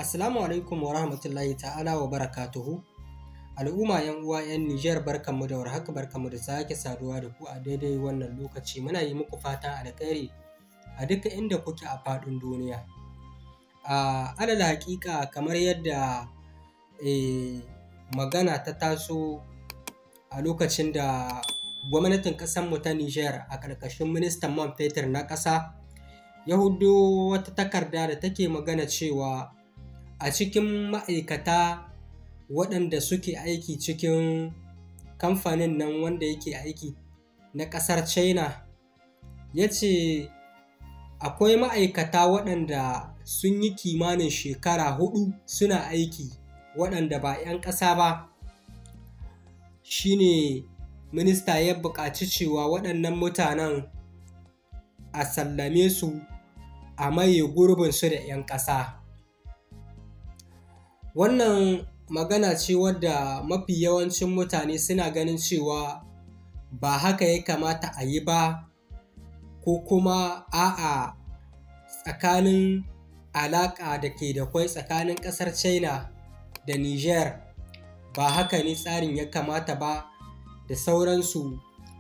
Assalamu alaikum wa rahmatullahi ta'ala wa barakatuhu. Al'umma, 'yan uwa 'yan Nijar, barkanmu da warhaka, barkanmu da sake saduwa da ku a daidai wannan lokaci. Muna yi muku fatan alkhairi a duka inda kuke a faɗin duniya. A alal haƙiƙa, kamar yadda magana ta taso a lokacin da gwamnatin ƙasarmu ta Nijar a ƙarƙashin ministan man fetur na ƙasa ya hudo wata takarda da take magana cewa a cikin ma'aikata waɗanda suke aiki cikin kamfanin nan wanda yake aiki na ƙasar China, ya ce akwai ma'aikata waɗanda sun yi kimanin shekara 4 suna aiki, waɗanda ba 'yan ƙasa ba. Shine minista ya buƙaci cewa waɗannan mutanen a sallame su, a maye gurbinsu da 'yan ƙasa. Wannan magana ce wadda mafi yawancin mutane suna ganin cewa ba haka ya kamata a yi ba, ko kuma a'a, tsakanin alaƙa da ke da kwai tsakanin ƙasar China da Niger ba haka ne tsarin ya kamata ba da sauransu.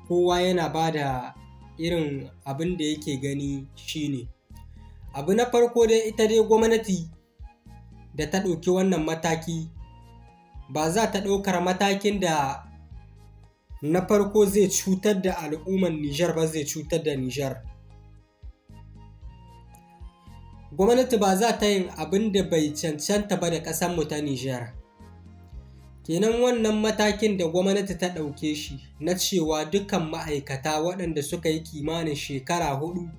Kowa yana ba da irin abin da yake gani. Shine abu na farko dai, ita dai gwamnati da ta ɗauki wannan mataki ba za ta ɗaukar matakin da na farko zai cutar da al'umman Nijar ba, zai cutar da Nijar. Gwamnati ba za ta yin abin da bai cancanta ba da ƙasarmu ta Nijar. Kenan wannan matakin da gwamnati ta ɗauke shi na cewa dukkan ma'aikata waɗanda suka yi kimanin shekara 4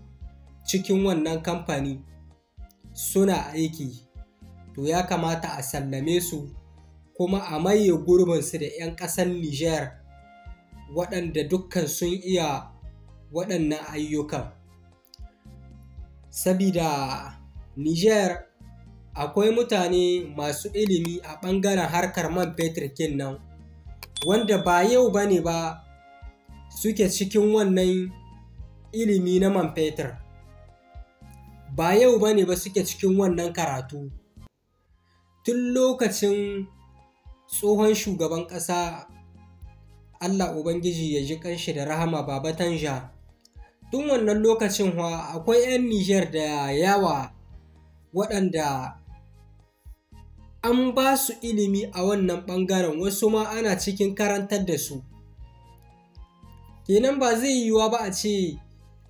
cikin wannan kamfani suna aiki, to ya kamata a sallame su kuma a maye gurbinsu da 'yan ƙasar Nijar waɗanda dukkan sun iya waɗannan ayyukan. Sabida Nijar akwai mutane masu ilimi a ɓangaren harkar man fetur kin nan, wanda ba yau ba ne ba suke cikin wannan ilimi na man fetur. Ba yau ba ne ba suke cikin wannan karatu. Tun lokacin tsohon shugaban ƙasa, Allah Ubangiji ya ji ƙanshi da rahama, Baba Tanja. Tun wannan lokacin wa akwai 'yan Nijar da yawa waɗanda an ba su ilimi a wannan ɓangaren, wasu ma ana cikin karantar da su. Kenan ba zai yiwuwa ba a ce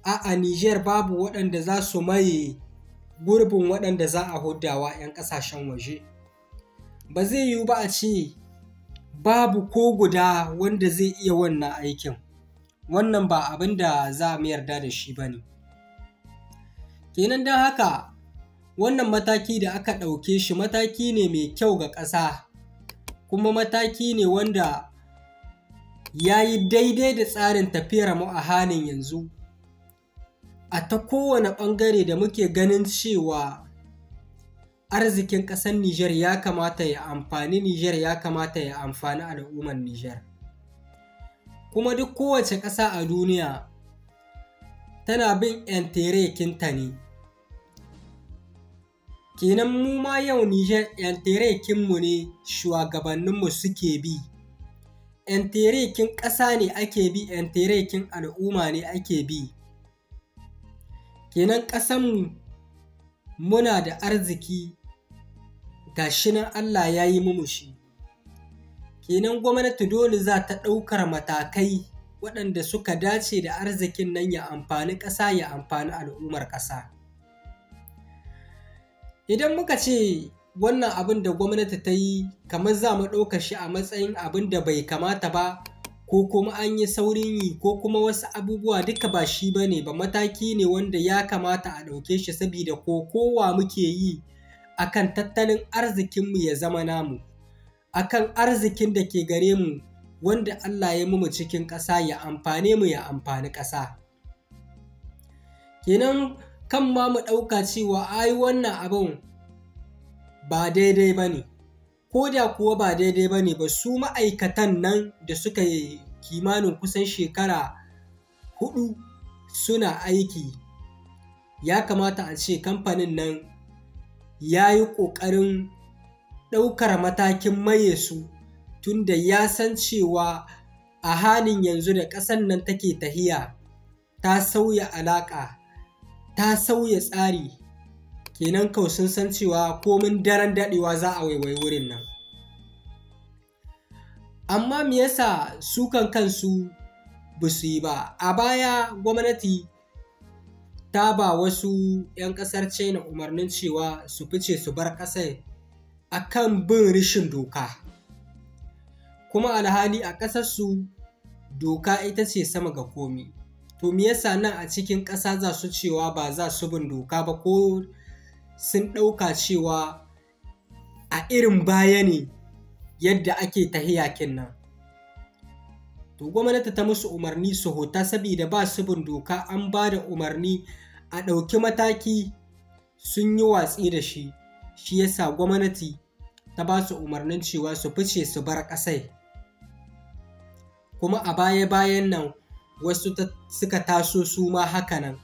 a Nijar babu waɗanda za su maye gurbin waɗanda za a huddawa 'yan ƙasashen waje. Ba zai yiwu ba a ce babu ko guda wanda zai iya wannan aikin. Wannan ba abin da za mu yarda da shi ba ne. Kenan don haka wannan mataki da aka ɗauke shi mataki ne mai kyau ga ƙasa, kuma mataki ne wanda ya yi daidai da tsarin tafiyar mu a halin yanzu. A ta kowane ɓangare da muke ganin cewa arzikin ƙasar Nijar ya kamata ya amfani Nijar, ya kamata ya amfani al'ummar Nijar. Kuma duk kowace ƙasa a duniya tana bin intérêt kinta ne. Kenan mu ma yau Nijar intérêt kinmu ne shugabanninmu suke bi. Intérêt kin ƙasa ne ake bi, intérêt kin al'umma ne ake bi. Kenan ƙasanmu muna da arziki, ga shi nan Allah ya yi mu shi. Kenan gwamnati dole za ta ɗaukar matakai waɗanda suka dace da arzikin nan ya amfani ƙasa, ya amfani al'ummar ƙasa. Idan muka ce wannan abin da gwamnati ta yi kamar za mu ɗauka shi a matsayin abin da bai kamata ba, ko kuma an yi saurin yi, ko kuma wasu abubuwa, duka ba shi ba ne ba. Mataki ne wanda ya kamata a ɗauke shi, sabida kowa muke yi akan tattalin arzikinmu ya zama namu, akan arzikin da ke gare mu wanda Allah ya mu cikin ƙasa ya amfane mu, ya amfani ƙasa. Kenan kan ma mu ɗauka cewa ai wannan abin ba daidai ba ne. Ko da kuwa ba daidai ba ne ba, su ma'aikatan nan da suka yi kimanin kusan shekara 4 suna aiki, ya kamata a ce kamfanin nan ya yi ƙoƙarin ɗaukar matakin maye su, tunda ya san cewa a halin yanzu da ƙasar nan take tahiya ta sauya alaƙa, ta sauya tsari. Kenan kau sun san cewa komin daren daɗewa za a waiwayi wurin nan. Amma me yasa su kan kansu ba su yi ba? A baya gwamnati ta ba wasu 'yan ƙasar China umarnin cewa su fice su bar ƙasar a kan bin rishin doka. Kuma alhali a ƙasarsu doka ita ce sama ga komi. To me yasa nan a cikin ƙasa za su cewa ba za su bin doka ba, ko sun ɗauka cewa a irin baya ne yadda ake tahiya kinnan? To gwamnati ta musu umarni su hota saboda ba su bin doka. An ba da umarni a ɗauki mataki, sun yi watsi da shi. Shi yasa gwamnati ta ba su umarnin cewa su fice su bar ƙasai. Kuma a baya-bayan nan wasu suka taso su ma haka nan.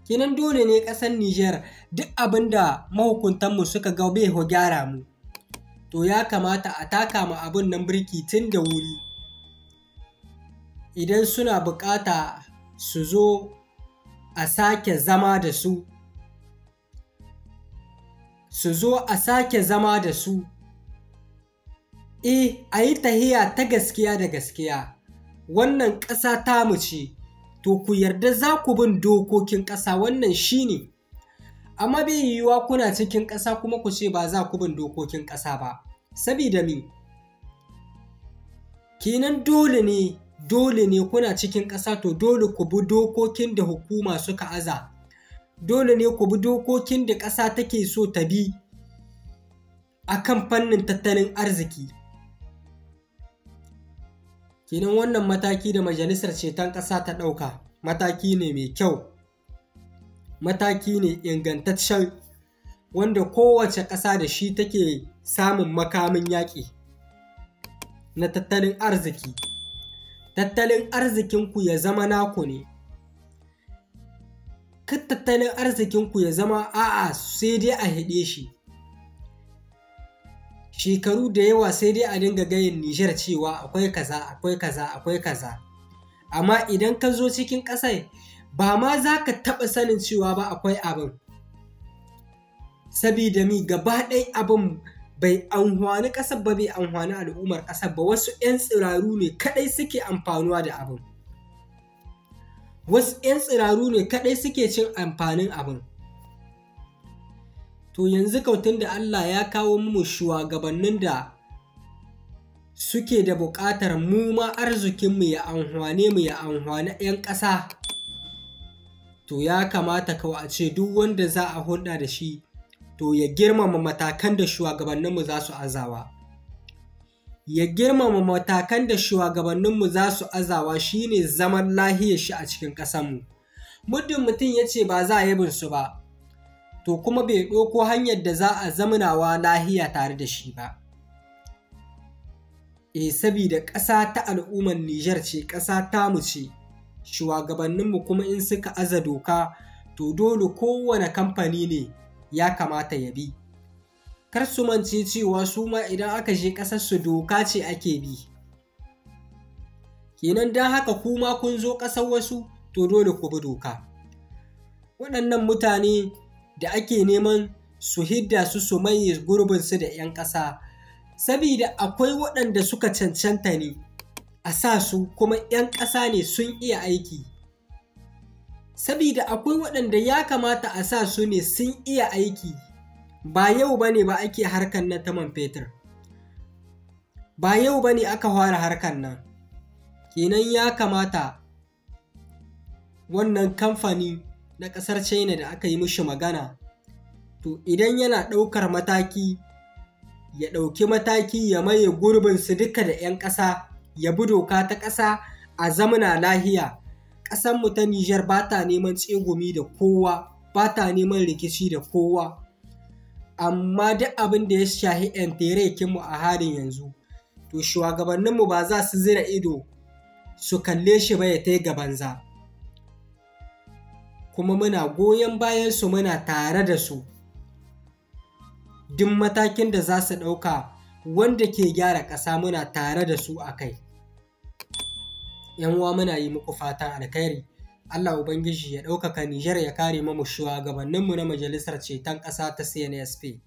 Kenan dole ne ƙasar Nijar duk abin da mahukuntanmu suka ga bai gyara mu, to ya kamata a taka ma abin nan birki tun da wuri. Idan suna buƙata su zo a sake zama da su, su zo a sake zama da su. A yi tahiya ta gaskiya da gaskiya. Wannan ƙasa tamu ce, to ku yarda za ku bin dokokin ƙasa, wannan shi ne. Amma bai yiwuwa kuna cikin ƙasa kuma ku ce ba za ku bin dokokin ƙasa ba. Sabida me? Kenan dole ne, dole ne kuna cikin ƙasa, to dole ku bi dokokin da hukuma suka aza. Dole ne ku bi dokokin da ƙasa take so ta bi a kan fannin tattalin arziki. Kenan wannan mataki da Majalisar Ceton Ƙasa ta ɗauka mataki ne mai kyau, mataki ne ingantaccen wanda kowace ƙasa da shi take samun makamin yaƙi na tattalin arziki. Tattalin arzikinku ya zama naku ne. Kar tattalin arzikinku ya zama a'a sai dai a hiɗe shi. Shekaru da yawa sai dai a dinga gayin Nijar cewa akwai kaza, akwai kaza, akwai kaza. Amma idan ka zo cikin ƙasar ba ma za ka taɓa sanin cewa ba akwai abin. Sabida mi gaba ɗaya abin bai amfani ƙasar ba, bai amfani al'ummar ƙasar ba. Wasu 'yan tsiraru ne kaɗai suke amfanuwa da abin. Wasu 'yan tsiraru ne kaɗai suke cin amfanin abin. To yanzu kautun da Allah ya kawo mu shugabannin da suke da buƙatar mu ma arzikinmu ya amfane mu, ya amfani 'yan ƙasa. To ya kamata kawai a ce duk wanda za a hulɗa da shi to ya girmama matakan da shugabanninmu za su azawa. Ya girmama matakan da shugabanninmu za su azawa shine zaman lahiyar shi a cikin ƙasarmu. Muddin mutum ya ce ba za a yabin su ba, to kuma bai ɗauko hanyar da za a zamanawa lahiya tare da shi ba. Sabida ƙasa ta al'ummar Nijar ce, ƙasa tamu ce. Shugabanninmu kuma in suka aza doka to dole kowane kamfani ne ya kamata ya bi. Kar su mance cewa su ma idan aka je ƙasarsu doka ce ake bi. Kenan don haka kuma kun zo ƙasar wasu to dole ku bi doka. Waɗannan mutane da ake neman su hidda su su maye gurbinsu da 'yan ƙasa, sabida akwai waɗanda suka cancanta ne a sa su kuma 'yan ƙasa ne sun iya aiki. Sabida akwai waɗanda ya kamata a sa su ne sun iya aiki. Ba yau ba ne ba ake harkar nan ta man fetur. Ba yau ba ne aka fara harkar nan. Kenan ya kamata wannan kamfani na ƙasar China da aka yi mishi magana, to idan yana ɗaukar mataki, ya ɗauki mataki ya maye gurbinsu duka da 'yan ƙasa, ya bi doka ta ƙasa a zamana lahiya. Ƙasarmu ta Nijar ba ta neman tsegumi da kowa, ba ta neman rikici da kowa. Amma duk abin da ya shahi 'yan mu a halin yanzu, to shugabanninmu ba za su zira ido su kalle shi ba ya tai ga banza. Kuma muna goyon bayan su, muna tare da su. Duk matakin da za su ɗauka wanda ke gyara ƙasa, muna tare da su a kai. 'Yan uwa, muna yi muku fatan alkhairi. Allah Ubangiji ya ɗaukaka Nijar, ya kare mu shugabanninmu na Majalisar Ceton Ƙasa ta CNSP.